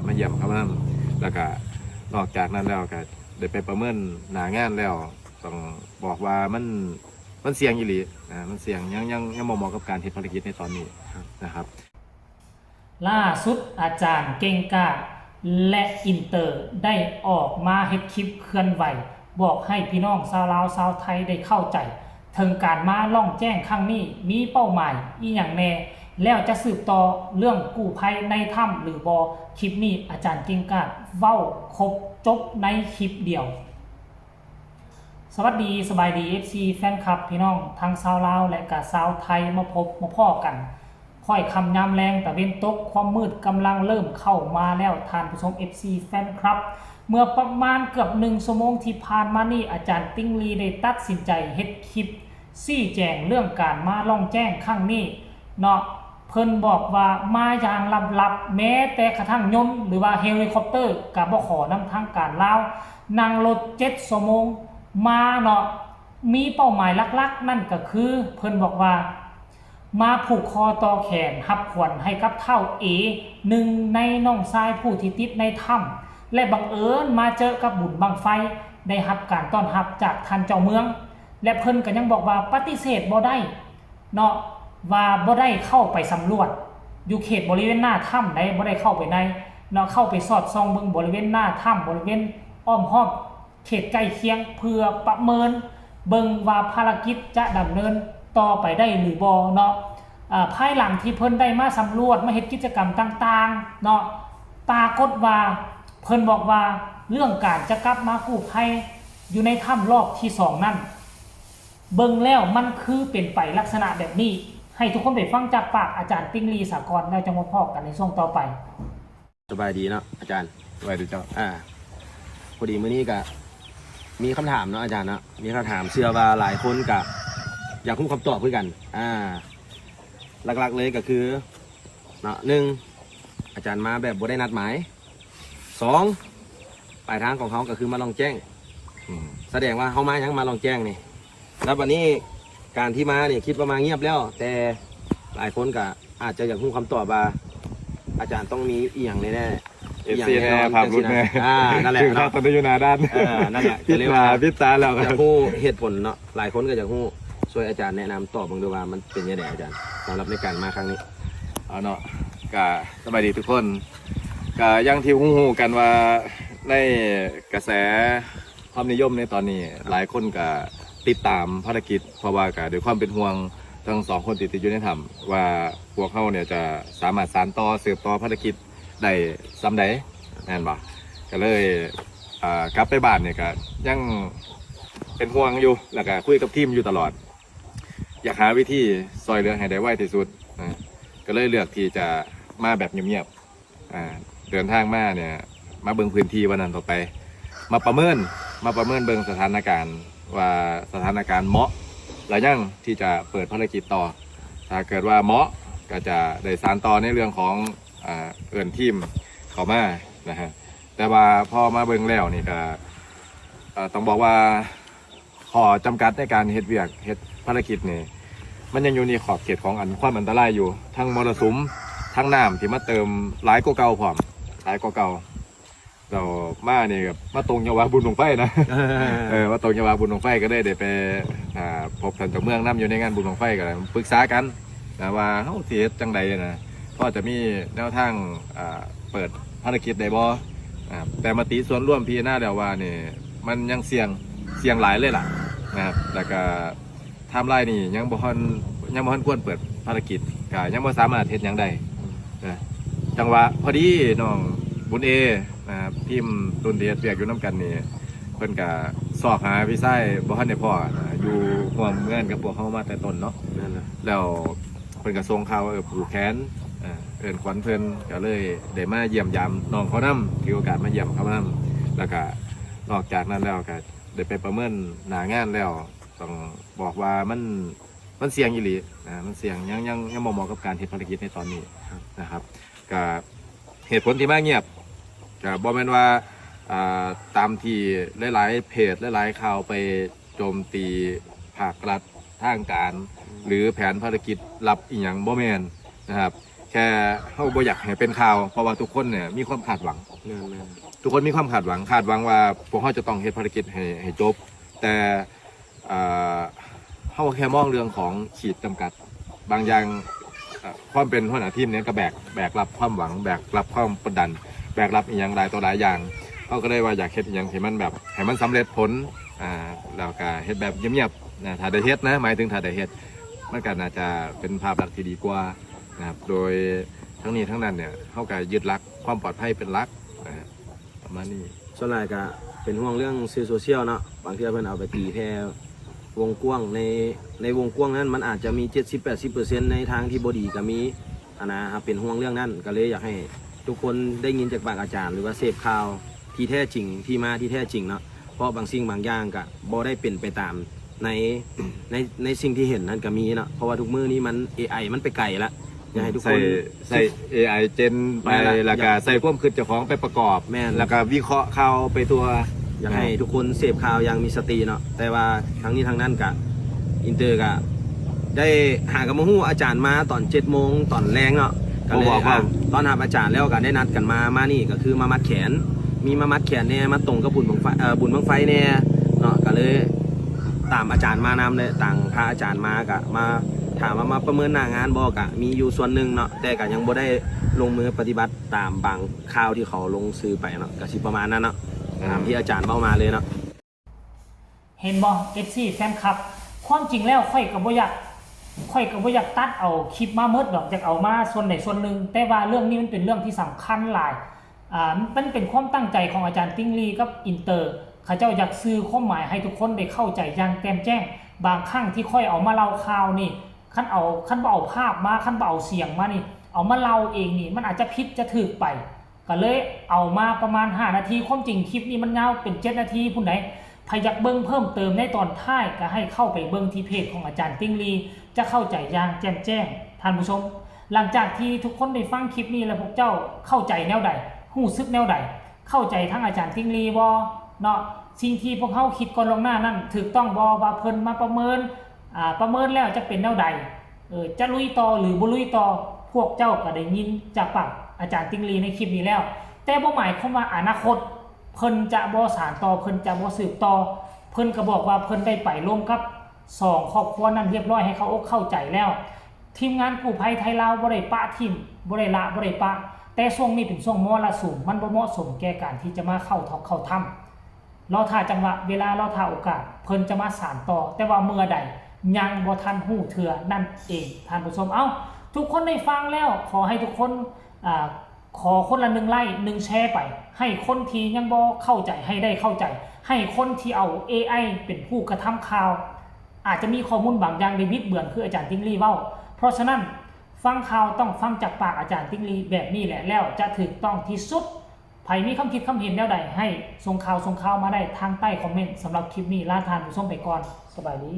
ມາຢ້ຽມເຂົ້າມານຳ ແລ້ວກະນອກຈາກນັ້ນແລ້ວກະໄດ້ໄປປະເມີນໜ້າງານແລ້ວ ຕ້ອງບອກວ່າມັນ ມັນສ່ຽງອີ່ຫຼີນະ ມັນສ່ຽງ ຍັງ ຍັງ ຍັງບໍ່ເໝາະກັບການເຮັດພາລະກິດໃນຕອນນີ້ນະຄັບ. ລ່າສຸດອາຈານເກັ່ງກ້າ ແລະ ອິນເຕີ ໄດ້ອອກມາເຮັດຄລິບເຄື່ອນໄຫວ ບອກໃຫ້ພີ່ນ້ອງຊາວລາວຊາວໄທໄດ້ເຂົ້າໃຈ ເຖິງການມາລ່ອງແຈ້ງຄັ້ງນີ້ມີເປົ້າໝາຍອີ່ຫຍັງແນ່ ແລ້ວຈະສືບຕໍ່ເລື່ອງກູ້ໄພໃນຖ້ຳຫຼືບໍ່? ຄລິບນີ້ອາຈານເກັ່ງກ້າເວົ້າຄົບຈົບໃນຄລິບດຽວ. ສະຫວັດດີ ສະບາຍດີ ເອັຟຊີ ແຟນຄລັບ ພີ່ນ້ອງທັງຊາວລາວ ແລະ ກະຊາວໄທ ມາພົບມາພໍ້ກັນ ຄ່ອຍຄ່ຳຍາມແລງ ຕາເວັນຕົກ ຄວາມມືດກຳລັງເລີ່ມເຂົ້າມາແລ້ວ ທ່ານຜູ້ຊົມ ເອັຟຊີ ແຟນຄລັບ. ເມື່ອປະມານເກືອບໜຶ່ງຊົ່ວໂມງທີ່ຜ່ານມານີ້ ອາຈານຕິ່ງລີໄດ້ຕັດສິນໃຈເຮັດຄລິບຊີ້ແຈງເລື່ອງການມາລ່ອງແຈ້ງຄັ້ງນີ້ເນາະ. ເພິ່ນບອກວ່າມາຢ່າງລັບໆ ແມ້ແຕ່ກະທັ່ງຍົນ ຫຼືວ່າເຮລິຄອບເຕີ ກະບໍ່ຂໍນຳທາງການລາວ ນັ່ງລົດເຈັດຊົ່ວໂມງມາເນາະ. ມີເປົ້າໝາຍຫຼັກໆນັ້ນກະຄື ເພິ່ນບອກວ່າ ມາຜູກຄໍຕໍ່ແຂນຮັບຂວັນໃຫ້ກັບທ້າວເອ ໜຶ່ງໃນນ້ອງຊາຍຜູ້ທີ່ຕິດໃນຖ້ຳ ແລະ ບັງເອີນມາເຈີກັບບຸນບັ້ງໄຟ ໄດ້ຮັບການຕ້ອນຮັບຈາກທ່ານເຈົ້າເມືອງ ແລະ ເພິ່ນກະຍັງບອກວ່າປະຕິເສດບໍ່ໄດ້ເນາະ ວ່າບໍ່ໄດ້ເຂົ້າໄປສຳຫຼວດຢູ່ເຂດບໍລິເວນໜ້າຖ້ຳໃດ໋ ບໍ່ໄດ້ເຂົ້າໄປໃນເນາະ ເຂົ້າໄປສອດສ່ອງເບິ່ງບໍລິເວນໜ້າຖ້ຳ ບໍລິເວນອ້ອມຮອບ ເຂດໃກ້ຄຽງ ເພື່ອປະເມີນເບິ່ງວ່າພາລະກິດຈະດຳເນີນຕໍ່ໄປໄດ້ຫຼືບໍ່ເນາະ. ອາ ພາຍຫຼັງທີ່ເພິ່ນໄດ້ມາສຳຫຼວດ ມາເຮັດກິດຈະກຳຕ່າງໆເນາະ ປາກົດວ່າເພິ່ນບອກວ່າເລື່ອງການຈະກັບມາກູ້ໄພຢູ່ໃນຖ້ຳລອບທີສອງນັ້ນ ເບິ່ງແລ້ວມັນຄືເປັນໄປລັກສະນະແບບນີ້. ໃຫ້ທຸກຄົນໄປຟັງຈາກປາກອາຈານຕິ່ງລີສາກອນ ແລ້ວຈັ່ງມາພໍ້ກັນໃນຊ່ວງຕໍ່ໄປ. ສະບາຍດີເນາະອາຈານ. ສະບາຍດີເຈົ້າ. ອາ ພໍດີມື້ນີ້ກະມີຄຳຖາມເນາະອາຈານເນາະ ມີຄຳຖາມ ເຊື່ອວ່າຫຼາຍຄົນກະຢາກຮູ້ຄຳຕອບຄືກັນ. ອາ ຫຼັກໆເລີຍກະຄືເນາະ ໜຶ່ງ ອາຈານມາແບບບໍ່ໄດ້ນັດໝາຍ, ສອງ ປາຍທາງຂອງເຮົາກະຄືມາລ່ອງແຈ້ງ ອືມ ສະແດງວ່າເຮົາມາຫຍັງ ມາລ່ອງແຈ້ງນີ້. ແລ້ວບາດນີ້ການທີ່ມານີ້ ຄິດວ່າມາງຽບແລ້ວ ແຕ່ຫຼາຍຄົນກະອາດຈະຢາກຮູ້ຄຳຕອບວ່າ ອາຈານຕ້ອງມີອີ່ຫຍັງແນ່ໆ ອີ່ຫຍັງແນ່ນອນ ພາບຫຼຸດແນ່. ອາ ນັ້ນແຫຼະເນາະ ຕອນນີ້ຢູ່ໜ້າດ່ານ ເອີ ນັ້ນແຫຼະ ປິດໜ້າປິດຕາແລ້ວ ຢາກຮູ້ເຫດຜົນເນາະ ຫຼາຍຄົນກະຢາກຮູ້. ຊ່ວຍອາຈານແນະນຳຕອບເບິ່ງດູວ່າມັນເປັນຈັ່ງໃດອາຈານ ສຳລັບໃນການມາຄັ້ງນີ້. ເອົາເນາະ ກະສະບາຍດີທຸກຄົນ. ກະຢ່າງທີ່ຮູ້ໆກັນວ່າ ໃນກະແສຄວາມນິຍົມໃນຕອນນີ້ ຫຼາຍຄົນກະຕິດຕາມພາລະກິດ ເພາະວ່າກະດ້ວຍຄວາມເປັນຫ່ວງທັງສອງຄົນທີ່ຕິດຢູ່ໃນຖ້ຳ ວ່າພວກເຮົານີ້ຈະສາມາດສານຕໍ່ ສືບຕໍ່ພາລະກິດໄດ້ສ່ຳໃດ ແມ່ນບໍ່? ກະເລີຍ ອາ ກັບໄປບ້ານນີ້ກະຍັງເປັນຫ່ວງຢູ່ ແລ້ວກະຄຸຍກັບທີມຢູ່ຕະຫຼອດ ຢາກຫາວິທີຊ່ວຍເຫຼືອໃຫ້ໄດ້ໄວທີ່ສຸດ ອາ ກະເລີຍເລືອກທີ່ຈະມາແບບງຽບໆ ອາ ເດີນທາງມານີ້ ມາເບິ່ງພື້ນທີ່ວ່ານັ້ນຕໍ່ໄປ ມາປະເມີນ ມາປະເມີນເບິ່ງສະຖານະການວ່າ ສະຖານະການເໝາະແລ້ວຍັງທີ່ຈະເປີດພາລະກິດຕໍ່. ຖ້າເກີດວ່າເໝາະ ກະຈະໄດ້ສານຕໍ່ໃນເລື່ອງຂອງ ອາ ເອີ້ນທີມເຂົ້າມານະຮະ. ແຕ່ວ່າພໍມາເບິ່ງແລ້ວນີ້ກະ ເອີ ຕ້ອງບອກວ່າ ຂໍ້ຈຳກັດໃນການເຮັດວຽກ ເຮັດພາລະກິດນີ້ ມັນຍັງຢູ່ໃນຂອບເຂດຂອງອັນຄວາມອັນຕະລາຍຢູ່ ທັງມໍລະສຸມ ທັງນ້ຳທີ່ມາເຕີມຫຼາຍກວ່າເກົ່າພ້ອມ ຫຼາຍກວ່າເກົ່າ. ແລ້ວມານີ້ກະມາຕົງຈັງຫວະບຸນບັ້ງໄຟນະ ເອີ ເອີ ມາຕົງຈັງຫວະບຸນບັ້ງໄຟ ກະເລີຍໄດ້ໄປ ອາ ພົບທ່ານເຈົ້າເມືອງນຳ ຢູ່ໃນງານບຸນບັ້ງໄຟ ກະໄດ້ປຶກສາກັນນະວ່າເຮົາຊິເຮັດຈັ່ງໃດນະ ພໍຈະມີແນວທາງ ອາ ເປີດພາລະກິດໄດ້ບໍ່? ອາ ແຕ່ມະຕິສ່ວນລວມພິຈາລະນາແລ້ວວ່ານີ້ ມັນຍັງສ່ຽງ ສ່ຽງຫຼາຍເລີຍລະນະ ແລ້ວກະ ໄທມລາຍນີ້ຍັງບໍ່ທັນ ຍັງບໍ່ທັນຄວນເປີດພາລະກິດ ກະຍັງບໍ່ສາມາດເຮັດຫຍັງໄດ້ນະ. ຈັງຫວະພໍດີນ້ອງບຸນເອນະ ທີມຕຸນທີ່ເຮັດວຽກຢູ່ນຳກັນນີ້ ເພິ່ນກະຊອກຫາພີ່ຊາຍບໍ່ທັນໄດ້ພໍ້ນະ ຢູ່ຮ່ວມງານກັບພວກເຮົາມາແຕ່ຕົ້ນເນາະ ແລ້ວເພິ່ນກະສົ່ງຂ່າວວ່າ ເອີ ຜູກແຂນ ເອີ້ນຂວັນເພິ່ນ ກະເລີຍໄດ້ມາຢ້ຽມຢາມນ້ອງເຂົານຳ ຖືໂອກາດມາຢ້ຽມເຂົານຳ. ແລ້ວກະນອກຈາກນັ້ນແລ້ວກະໄດ້ໄປປະເມີນໜ້າງານແລ້ວ ຕ້ອງບອກວ່າມັນ ມັນສ່ຽງອີ່ຫຼີນະ ມັນສ່ຽງ ຍັງ ຍັງ ຍັງບໍ່ເໝາະກັບການເຮັດພາລະກິດໃນຕອນນີ້ນະຄັບ. ກະເຫດຜົນທີ່ມາງຽບ ກະບໍ່ແມ່ນວ່າ ອາ ຕາມທີ່ຫຼາຍໆເພຈ ຫຼາຍໆຂ່າວໄປໂຈມຕີພາກລັດ ທາງການ ຫຼື ແຜນພາລະກິດລັບອີ່ຫຍັງ ບໍ່ແມ່ນນະຄັບ. ແຄ່ເຮົາບໍ່ຢາກໃຫ້ເປັນຂ່າວ ເພາະວ່າທຸກຄົນເນ່ຍມີຄວາມຄາດຫວັງ ແມ່ນໆ ທຸກຄົນມີຄວາມຄາດຫວັງ ຄາດຫວັງວ່າພວກເຮົາຈະຕ້ອງເຮັດພາລະກິດໃຫ້ ໃຫ້ຈົບ ແຕ່ ເອີ ເຮົາແຄ່ມອງເລື່ອງຂອງຂີດຈຳກັດບາງຢ່າງ ເອີ ຄວາມເປັນຫົວໜ້າທີມເນ່ຍກໍແບກ ແບກຮັບຄວາມຫວັງ ແບກຮັບຄວາມກົດດັນ ແບກຮັບອີ່ຫຍັງຫຼາຍຕໍ່ຫຼາຍຢ່າງ ເຮົາກໍເລີຍວ່າຢາກເຮັດອີ່ຫຍັງທີ່ມັນແບບ ໃຫ້ມັນສຳເລັດຜົນ ອາ ແລ້ວກໍເຮັດແບບງຽບໆນະ ຖ້າໄດ້ເຮັດນະ ໝາຍເຖິງຖ້າໄດ້ເຮັດ ມັນກໍໜ້າຈະເປັນພາບລັກທີ່ດີກວ່ານະ ໂດຍທັງນີ້ທັງນັ້ນເນ່ຍ ເຮົາກໍຍຶດຫຼັກຄວາມປອດໄພເປັນຫຼັກນະ ປະມານນີ້. ສ່ວນຫຼາຍກະເປັນຫ່ວງເລື່ອງສື່ໂຊຊຽວເນາະ ບາງເທື່ອເພິ່ນເອົາໄປຕີແຜ່ວົງກວ້າງ ໃນ ໃນວົງກວ້າງນັ້ນມັນອາດຈະມີເຈັດສິບແປດສິບເປີເຊັນ ໃນທາງທີ່ບໍ່ດີກະມີຫັ້ນນະ ເຮົາເປັນຫ່ວງເລື່ອງນັ້ນ ກະເລີຍຢາກໃຫ້ທຸກຄົນໄດ້ຍິນຈາກປາກອາຈານ ຫຼືວ່າເສບຂ່າວທີ່ແທ້ຈິງ ທີ່ມາທີ່ແທ້ຈິງເນາະ ເພາະບາງສິ່ງບາງຢ່າງກະບໍ່ໄດ້ເປັນໄປຕາມ ໃນ ໃນ ໃນສິ່ງທີ່ເຫັນນັ້ນກໍມີເນາະ ເພາະວ່າທຸກມື້ນີ້ມັນ ເອໄອ ມັນໄປໄກລະ ຢາກໃຫ້ທຸກຄົນ ໃຊ້ ໃຊ້ ເອໄອ ເຈນໄປ ແມ່ນລະ ແລ້ວກໍຢາກໃຊ້ຄວາມຄິດເຈົ້າຂອງໄປປະກອບ ແມ່ນ ແລ້ວກໍວິເຄາະຂ່າວໄປທົ່ວ ຢາກໃຫ້ ອ່າ ທຸກຄົນເສບຂ່າວຢ່າງມີສະຕິເນາະ ແຕ່ວ່າທັງນີ້ທັງນັ້ນກະ ອິນເຕີກະ ໄດ້ຫາກັນມາຮູ້ອາຈານມາຕອນເຈັດໂມງຕອນແລງເນາະ ກໍເລີຍ ບໍ່ບອກວ່າ ອ່າ ຕ້ອນຮັບອາຈານແລ້ວກໍໄດ້ນັດກັນມາ ມານີ້ກໍຄືມາມັດແຂນ ມີມາມັດແຂນແດ່ ມາຕົງກັບບຸນບັ້ງໄຟ ເອີ ບຸນບັ້ງໄຟແດ່ເນາະ ກໍເລີຍຕາມອາຈານມານຳ ແລະ ຕາມພາອາຈານມາ ກໍມາຖາມວ່າມາປະເມີນໜ້າງານບໍ່ ກໍມີຢູ່ສ່ວນໜຶ່ງເນາະ ແຕ່ກໍຍັງບໍ່ໄດ້ລົງມືປະຕິບັດຕາມບາງຂ່າວທີ່ເຂົາລົງສື່ໄປເນາະ ກໍຊິປະມານນັ້ນເນາະ ອ່າ ຕາມທີ່ອາຈານເວົ້າມາເລີຍເນາະ. ເຫັນບໍ່ ເອັຟຊີ ແຟນຄລັບ ຄວາມຈິງແລ້ວຂ້ອຍກໍບໍ່ຢາກ ຂ້ອຍກໍບໍ່ຢາກຕັດເອົາຄລິບມາໝົດດອກ ຢາກເອົາມາສ່ວນໃດສ່ວນໜຶ່ງ ແຕ່ວ່າເລື່ອງນີ້ມັນເປັນເລື່ອງທີ່ສຳຄັນຫຼາຍ ອ່າ ມັນເປັນຄວາມຕັ້ງໃຈຂອງອາຈານຕິ່ງລີກັບອິນເຕີ ເຂົາເຈົ້າຢາກສື່ຄວາມໝາຍໃຫ້ທຸກຄົນໄດ້ເຂົ້າໃຈຢ່າງແຈ່ມແຈ້ງ. ບາງຄັ້ງທີ່ຂ້ອຍເອົາມາເລົ່າຂ່າວນີ້ ຄັນເອົາ ຄັນບໍ່ເອົາພາບມາ ຄັນບໍ່ເອົາສຽງມານີ້ ເອົາມາເລົ່າເອງນີ້ ມັນອາດຈະຜິດຈະຖືກໄປ. ກໍເລີຍເອົາມາປະມານຫ້ານາທີ ຄວາມຈິງຄລິບນີ້ມັນຍາວເປັນເຈັດນາທີພຸ້ນໃດ໋. ໃຜຢາກເບິ່ງເພີ່ມເຕີມໃນຕອນທ້າຍ ກໍໃຫ້ເຂົ້າໄປເບິ່ງທີ່ເພຈຂອງອາຈານຕິ່ງລີ ຈະເຂົ້າໃຈຢ່າງແຈ່ມແຈ້ງທ່ານຜູ້ຊົມ. ຫຼັງຈາກທີ່ທຸກຄົນໄດ້ຟັງຄລິບນີ້ແລ້ວ ພວກເຈົ້າເຂົ້າໃຈແນວໃດ? ຮູ້ສຶກແນວໃດ? ເຂົ້າໃຈທັງອາຈານຕິ່ງລີບໍ່ເນາະ? ສິ່ງທີ່ພວກເຮົາຄິດກ່ອນລ່ວງໜ້ານັ້ນຖືກຕ້ອງບໍ່? ວ່າເພິ່ນມາປະເມີນ ອ່າ ປະເມີນແລ້ວຈະເປັນແນວໃດ? ເອີ ຈະລຸຍຕໍ່ ຫຼື ບໍ່ລຸຍຕໍ່? ພວກເຈົ້າກໍໄດ້ຍິນຈາກປາກອາຈານຕິ່ງລີໃນຄລິບນີ້ແລ້ວ ແຕ່ບໍ່ໝາຍຄວາມວ່າອະນາຄົດເພິ່ນຈະບໍ່ສານຕໍ່ ເພິ່ນຈະບໍ່ສືບຕໍ່. ເພິ່ນກໍບອກວ່າເພິ່ນໄດ້ໄປລົມກັບສອງຄອບຄົວນັ້ນຮຽບຮ້ອຍ ໃຫ້ເຂົ້າອົກເຂົ້າໃຈແລ້ວ. ທີມງານກູ້ໄພໄທລາວບໍ່ໄດ້ປະຖິ້ມ ບໍ່ໄດ້ລະ ບໍ່ໄດ້ປະ ແຕ່ຊ່ວງນີ້ເປັນຊ່ວງມໍລະສຸມ ມັນບໍ່ເໝາະສົມແກ່ການທີ່ຈະມາເຂົ້າຖອກເຂົ້າຖ້ຳ. ລໍຖ້າຈັງຫວະເວລາ ລໍຖ້າໂອກາດ ເພິ່ນຈະມາສານຕໍ່ ແຕ່ວ່າເມື່ອໃດ ຍັງບໍ່ທັນຮູ້ເທື່ອນັ້ນເອງທ່ານຜູ້ຊົມ. ເອົ້າ ທຸກຄົນໄດ້ຟັງແລ້ວ ຂໍໃຫ້ທຸກຄົນ ອາ ຂໍຄົນລະໜຶ່ງໄລ້ ໜຶ່ງແຊໄປ ໃຫ້ຄົນທີ່ຍັງບໍ່ເຂົ້າໃຈ ໃຫ້ໄດ້ເຂົ້າໃຈ ໃຫ້ຄົນທີ່ເອົາເອໄອເປັນຜູ້ກະທຳຂ່າວ ອາດຈະມີຂໍ້ມູນບາງຢ່າງໄດ້ບິດເບືອນ ຄືອາຈານຕິ່ງລີເວົ້າ. ເພາະສະນັ້ນ ຟັງຂ່າວຕ້ອງຟັງຈາກປາກອາຈານຕິ່ງລີແບບນີ້ແຫຼະ ແລ້ວຈະຖືກຕ້ອງທີ່ສຸດ. ໃຜມີຄຳຄິດຄຳເຫັນແນວໃດ ໃຫ້ສົ່ງຂ່າວ ສົ່ງຂ່າວມາໄດ້ທາງໃຕ້ຄອມເມັນ. ສຳລັບຄລິບນີ້ ລາທ່ານຜູ້ຊົມໄປກ່ອນ. ສະບາຍດີ.